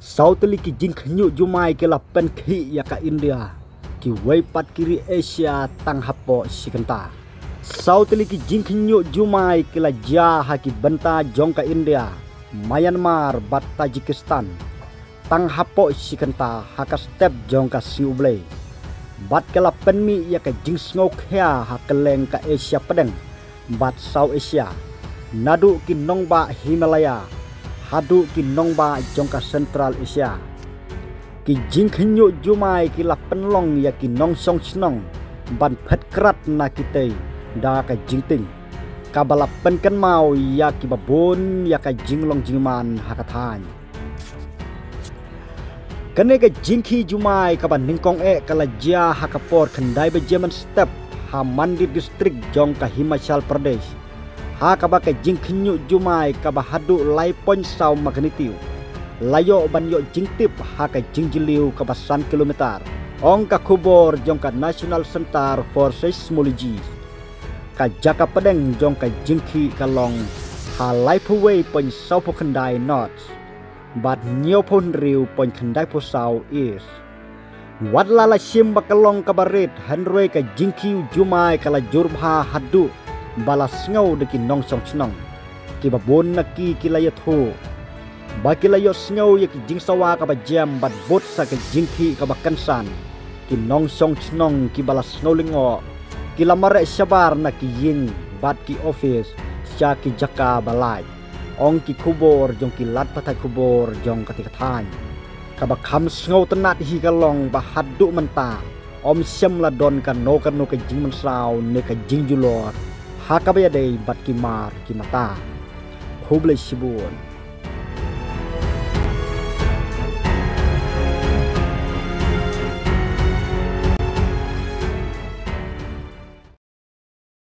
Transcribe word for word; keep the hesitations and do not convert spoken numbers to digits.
Saw tylli ki jingkhynñiuh jumai ki la pynkhih ïa ka India, kiwei pat ki ri Asia tang hapoh shi kynta. Saw tylli ki jingkhynñiuh jumai ki la jia ha ki bynta jong ka India, Myanmar bad Tajikistan tang hapoh shi kynta ha ka step jong ka Sngi U Blei. Bad ka la pynmih ïa ka jingsngewkhia ha kylleng ka Asia Pdeng bad South Asia, naduh ki nongbah Himalaya haduh ki nongbah jong ka Central Asia. Ki jingkhynñiuh jumai ki la pynlong ïa ki nongshong shnong ban phet krat na kitei da ka jingtieng, kaba la pynkynmaw ïa kiba bun ïa ka jinglong jingman ha ka thaiñ. Kane ka jingkhih jumai kaba nyngkong eh ka la jia ha ka por khyndai baje mynstep ha Mandi District jong ka Himachal Pradesh, ha kaba ka jingkhynñiuh jumai kaba haduh lai point saw magnitude la ïoh ban ïoh jingtip ha ka jingjylliew kaba san kilometer, ong ka khubor jong ka National Centre for Seismology. Ka jaka pdeng jong ka jingkhih ka long ha laiphew wei point sawphew khyndai knots bad hynñiewphew hynriew point khyndai phew saw east. Wat la la shim ba ka long kaba rit, hynrei ka jingkhih jumai ka la jur bha haduh ba la sngew da ki nongshong shnong. Kiba bun na ki ki la ïathuh ba ki la ïohsngew ïa ki jingsawa kaba jem bad bud sa ka jingkhih kaba kynsan. Ki nongshong shnong kiba la sngew lyngngoh ki la mareh shabar na ki ïing bad ki office sha ki jaka ba lait, ong ki khubor jong ki lad pathai khubor jong katei ka thaiñ. Kaba kham sngewtynnat hi ka long ba haduh mynta ym shym la don kano kano ka jingmynsaw ne ka jingjulor ha kaba ïadei bad ki mar ki mata. Khublei shibun.